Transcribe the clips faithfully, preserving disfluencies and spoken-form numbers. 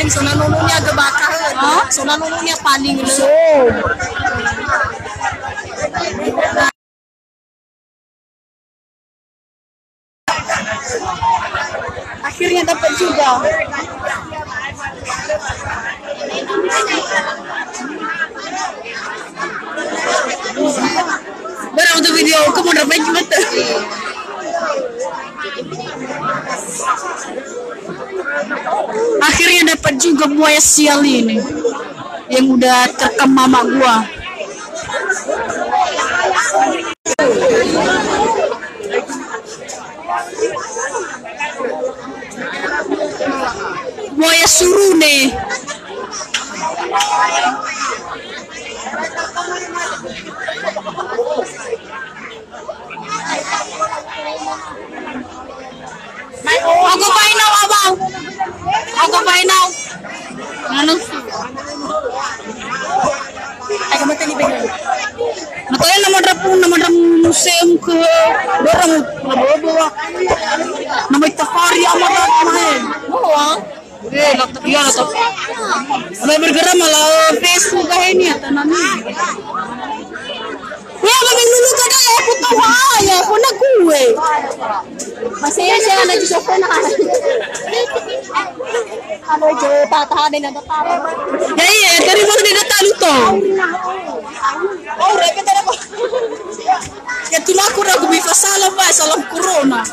So na nononia gebaka, ha? So na nononia paling. So. Akhirnya dapat juga. Barang untuk video, kamu dapat mata. Akhirnya dapat juga buaya sial ini yang udah terkam mama gua. Buaya surune. Aku bainau, Abang. Aku bainau. Anu. Ayo, mata ni bainau. Mata ni nama drapu, nama drapu museum ke dorong, nama bobo. Nama itafari amat main. Oh, ah. Eh, la, iya, la, tapi. Ada bergerak malah Facebook, ah, ini, ya, tanah ni. Ya, bagi dulu kada ya, aku tahu, ah, ya, aku nak kue. Masih ya, saya ada di sofa, nah. Kalau je, tak tahan, dia nak tahan. Ya, iya, tadi mau dia datang, lu tahu. Oh, repet ada apa? Ya, tuh aku ragu bisa salah, Pak, salah corona.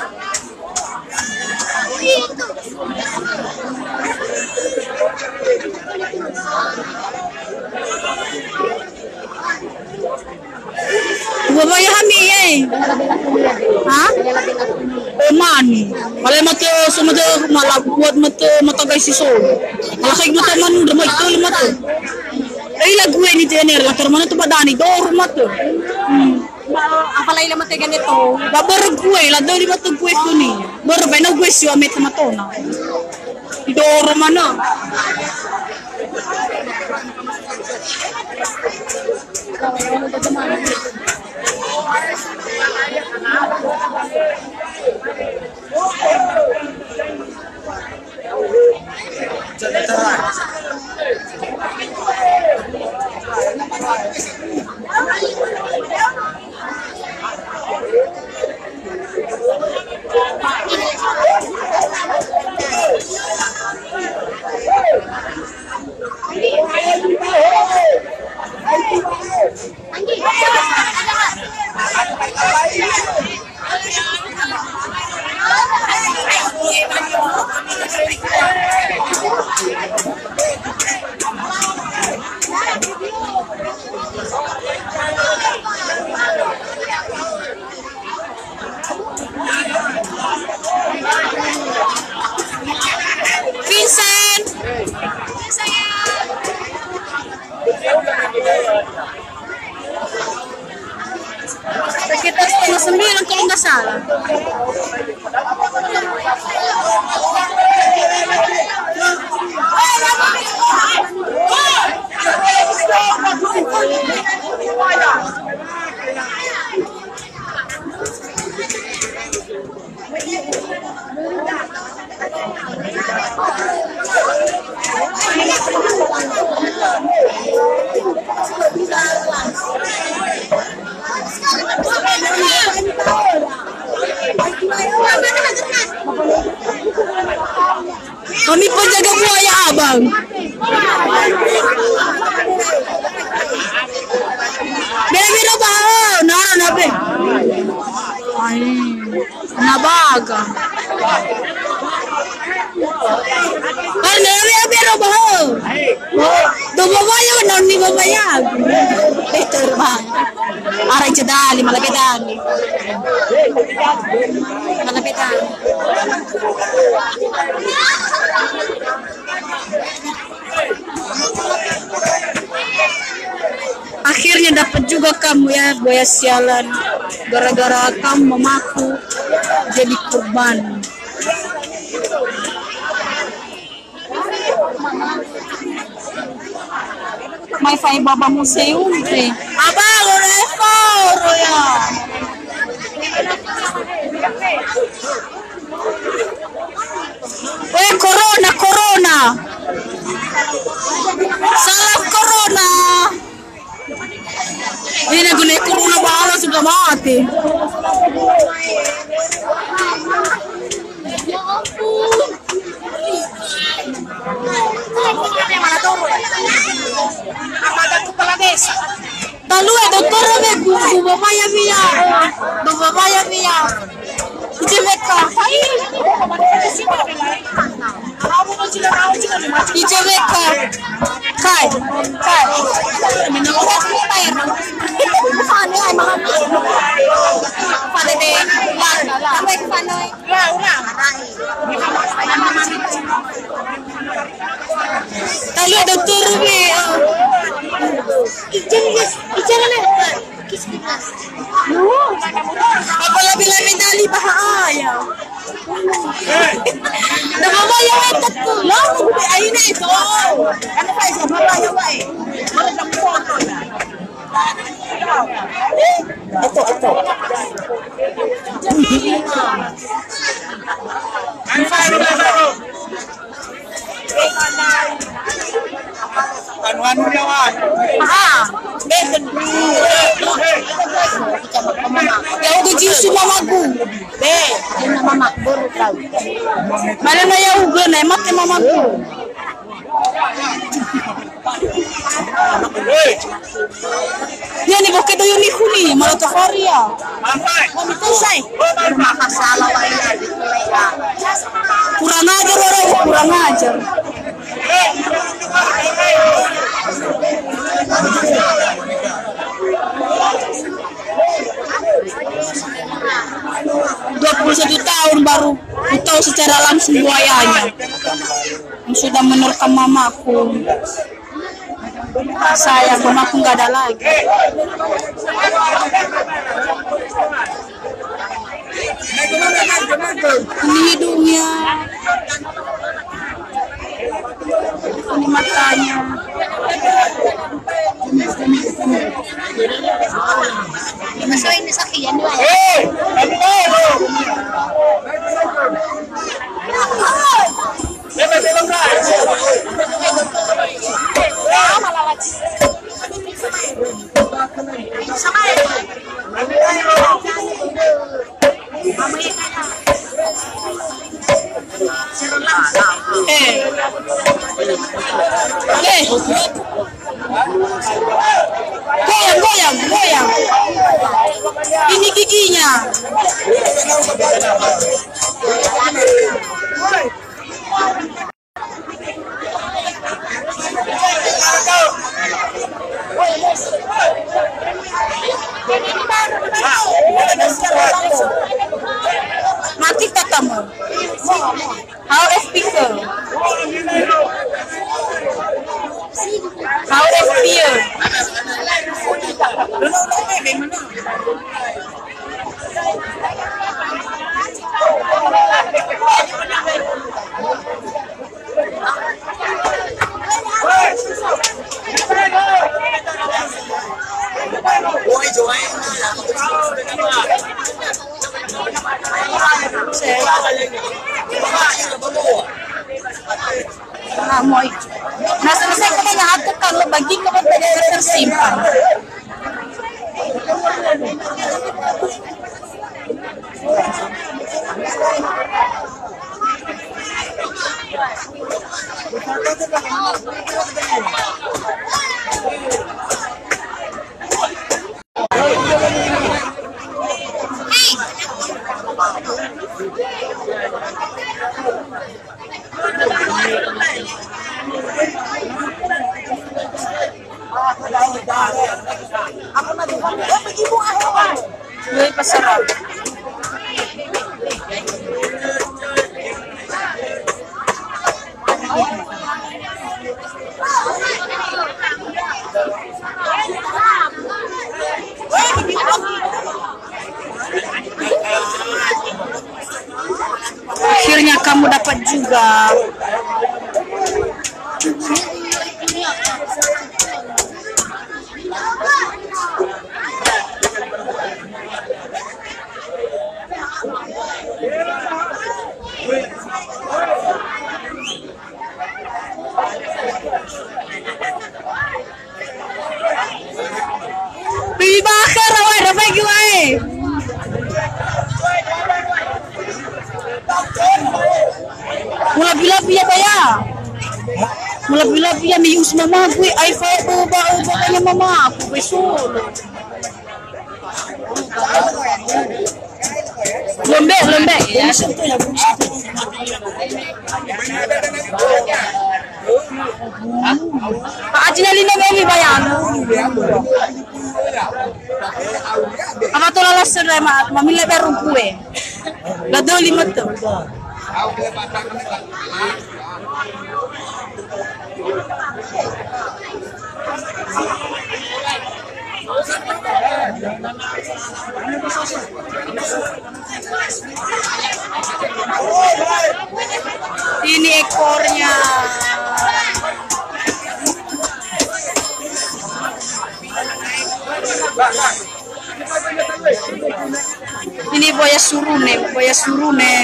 Wa wayahami, eh. Ha? Omani. Wala mate, so mate, mala buat mate, mata gai si so. Mala kai mate manu, dama itu mate. Eh, la gue ni tener, la termana tu badani, dor mate. Hmm. Apalagi la mate gane to. La bere gue, la doli mate gue kuni. Bere bena gue siwa mete matona. Doro mana? Vincent. Sekitar setengah sembilan kalau nggak salah. Kami penjaga buaya, Abang. Bela-bela bahawa, nara nabe. Ai, na baga. Karena nabe, bela bahawa. Do babaya, noni babaya. Betul, Bang. Ara ica dali, malabe dali. Malabe dali. Akhirnya dapat juga kamu ya, buaya sialan. Gara-gara kamu memaku jadi korban. Mai fai baba museum te. Abang, ora eforo ya. Weh, corona, corona. Ya ampun. Apa ada kepala desa? Talue, dokter, me bu-, bu baba ya, Mia. Bu baba ya, Mia. Ije meka. Ije meka. Kai. Kai. Talue, dokter, me. Apa lebih-lebih dari bahaya? Nah, bahaya, tetap. Lah, aku aina itu. Kan saya bahaya, wae. Mana kamu foto, nah? Eto, eto. Anu-anu ya, Wan. Ah, beten. Ya, udah jisu mamaku. Be, ini mama baru tahu. Mana na ya uga na mate mamaku. Hei. Ya ni boke doyo ni kuni, malah tafaria. Mami tesai. Kurang ajar orang, kurang ajar. Dua puluh satu tahun baru ku tahu secara langsung buayanya. Yang sudah menerkam mamaku. Sayang, mamaku nggak ada lagi. Ini hidungnya. Ini matanya. Ini sakit ya, ini. Eh. Eh. Goyang, goyang, goyang. Ini giginya. Mati katamu. Hau F P ke? Hau F P ke? Ah, moi. Nah, selesai katanya, atau kalau bagi ke, tersimpan. Yoi, pasara. Akhirnya kamu dapat juga. Beli bakar, awai, dapat gila, eh. Labi ya, Baya. Mulabi-labi ya, mi us mamagu, ai fa ba, ba, ba, ba, ya mamagu, besolo. Lombe, lombe. Pak Haji Nalino Bemi Bayan. Apa tu lalas serai ma, mamila baru kue. Dadoli mata. Ini ekornya. Ini buaya surune, buaya surune.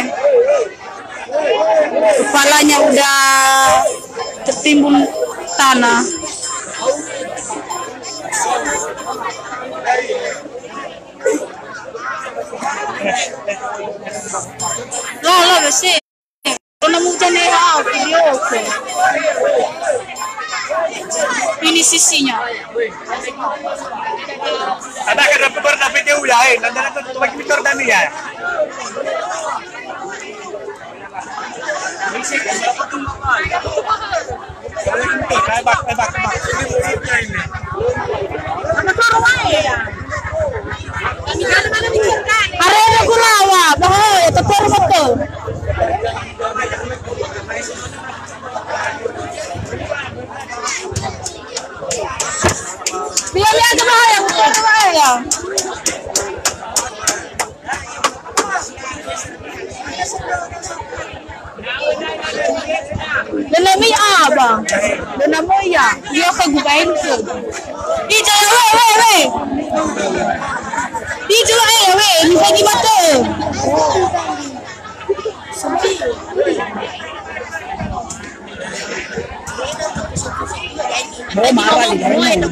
Kepalanya udah tertimbun tanah. Loh, loh, bersih. Kona muda nih, ha, video ke. Ini sisinya. Ada kada pernah video ya, eh, nanti nanti bagi motor dan ya. Arena gulawa, bahaya, tetap betul. Biar dia aja bahaya, bahaya. Lelemi aba. Lena moya. Dia ke gubain ke. Ija ya, we, we, we. Ija ya, we, we. Ini lagi mate. Oh, marah nih.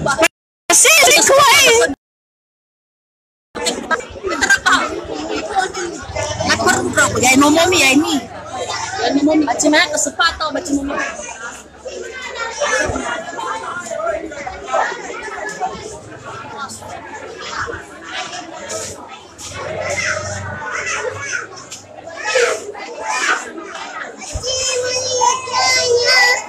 Sih, sih, kuai. Lapor bro, ya nomomi ya ini. Ya nomomi. Bacina ke sepatu, bacina.